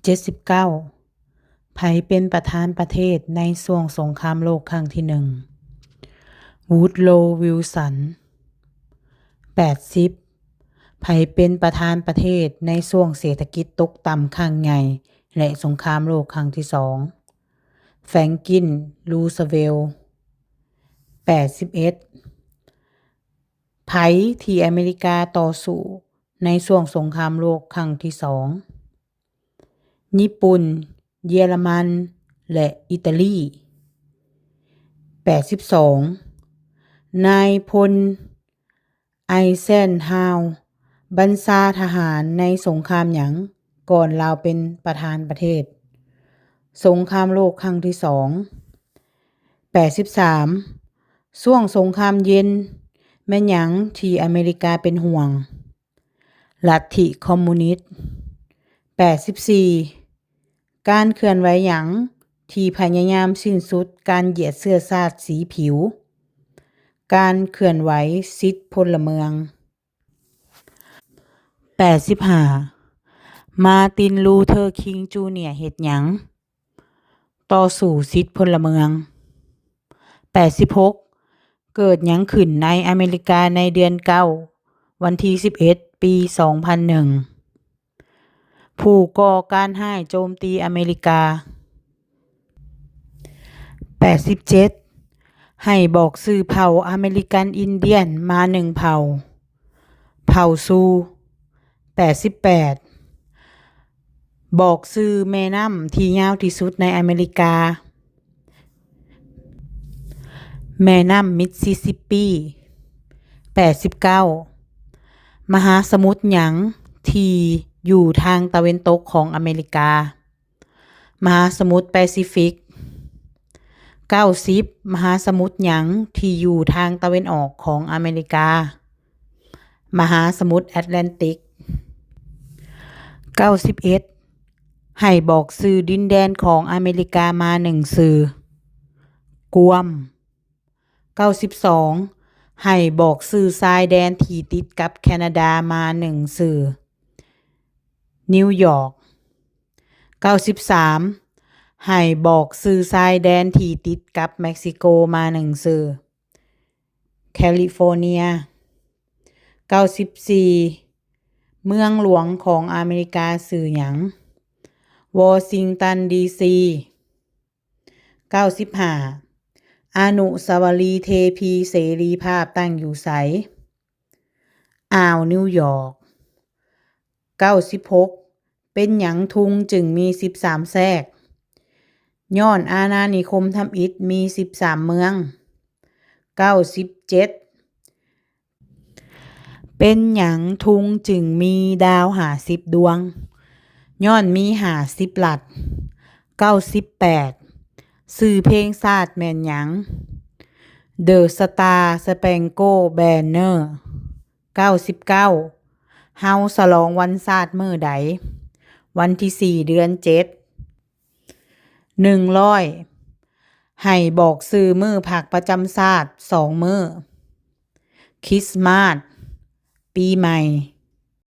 ເຈັດສິບເກົ້າ ໃຜເປັນປະທານປະເທດໃນຊ່ວງສົງຄາມໂລກຄັ້ງທີໜຶ່ງ? ວູດໂລ ວິລສັນ. ແປດສິບ ໃຜເປັນປະທານປະເທດໃນຊ່ວງເສດຖະກິດຕົກຕ່ຳຄັ້ງໃຫຍ່ ແລະ ສົງຄາມໂລກຄັ້ງທີສອງ? ແຟຣງລິນ ຣູສະເວລ. ແປດສິບເອັດ ໃຜທີ່ອາເມລິກາຕໍ່ສູ້ໃນຊ່ວງສົງຄາມໂລກຄັ້ງທີສອງ? ຍີ່ປຸ່ນ, ເຢຍລະມັນ ແລະ ອີຕາລີ. ແປດສິບສອງ ນາຍພົນ ໄອເຊັນຮາວ ບັນຊາທະຫານໃນສົງຄາມຫຍັງ ກ່ອນລາວເປັນປະທານປະເທດ? ສົງຄາມໂລກຄັ້ງທີສອງ. ແປດສິບສາມ ຊ່ວງສົງຄາມເຢັນ ແມ່ນຫຍັງທີ່ອາເມລິກາເປັນຫ່ວງ? ລັດທິຄອມມູນິດ. ແປດສິບສີ່ ການເຄື່ອນໄຫວຫຍັງທີ່ພະຍາຍາມສິ້ນສຸດການຢຽດເຊື້ອຊາດສີຜິວ? ການເຄື່ອນໄຫວສິດພົນລະເມືອງ. ແປດສິບຫ້າ ມາຕິນ ລູເທີ ຄິງ ຈູເນຍ ເຮັດຫຍັງ? ຕໍ່ສູ້ສິດພົນລະເມືອງ. ແປດສິບຫົກ ເກີດຫຍັງຂຶ້ນໃນອາເມລິກາໃນເດືອນເກົ້າ ວັນທີສິບເອັດ ປີສອງພັນໜຶ່ງ? ຜູ້ກໍ່ການຮ້າຍໂຈມຕີອາເມລິກາ. ແປດສິບເຈັດ ໃຫ້ບອກຊື່ເຜົ່າອາເມລິກັນອິນດຽນມາໜຶ່ງເຜົ່າ. ເຜົ່າຊູ. ແປດສິບແປດ ບອກຊື່ແມ່ນ້ຳທີ່ຍາວທີ່ສຸດໃນອາເມລິກາ. ແມ່ນ້ຳມິດຊິສຊິບປີ. ແປດສິບເກົ້າ ມະຫາສະໝຸດຫຍັງທີ່ຢູ່ທາງຕາເວັນຕົກຂອງອາເມລິກາ? ມະຫາສະໝຸດແປຊີຟິກ. ເກົ້າສິບ ມະຫາສະໝຸດຫຍັງທີ່ຢູ່ທາງຕາເວັນອອກຂອງອາເມລິກາ? ມະຫາສະໝຸດແອັດແລນຕິກ. ເກົ້າສິບເອັດ ໃຫ້ບອກຊື່ດິນແດນຂອງອາເມລິກາມາໜຶ່ງຊື່. ກວມ. ເກົ້າສິບສອງ ໃຫ້ບອກຊື່ຊາຍແດນທີ່ຕິດກັບແຄນາດາມາໜຶ່ງຊື່. ນິວຢອກ. ເກົ້າສິບສາມ ໃຫ້ບອກຊື່ຊາຍແດນທີ່ຕິດກັບເມັກຊິໂກມາໜຶ່ງຊື່. ແຄລິຟໍເນຍ. ເກົ້າສິບສີ່ ເມືອງຫຼວງຂອງອາເມລິກາຊື່ຫຍັງ? ວໍຊິງຕັນ ດີຊີ. ເກົ້າສິບຫ້າ ອະນຸສາວະລີເທພີເສລີພາບຕັ້ງຢູ່ໃສ? ອ່າວນິວຢອກ. ເກົ້າສິບຫົກ ເປັນຫຍັງທຸງຈຶ່ງມີສິບສາມແຊກ? ຍ້ອນອານານິຄົມທຳອິດມີສິບສາມເມືອງ. ເກົ້າສິບເຈັດ ເປັນຫຍັງທຸງຈຶ່ງມີດາວຫ້າສິບດວງ? ຍ້ອນມີຫ້າສິບລັດ. ເກົ້າສິບແປດ ຊື່ເພງຊາດແມ່ນຫຍັງ? ເດີ ສະຕາ ສະແປງໂກ ແບນເນີ. ເກົ້າສິບເກົ້າ ເຮົາສະຫຼອງວັນຊາດມື້ໃດ? ວັນທີສີ່ ເດືອນເຈັດ. ໜຶ່ງຮ້ອຍ ໃຫ້ບອກຊື່ມື້ພັກປະຈຳຊາດສອງມື້. ຄຣິສມາດ, ປີໃໝ່.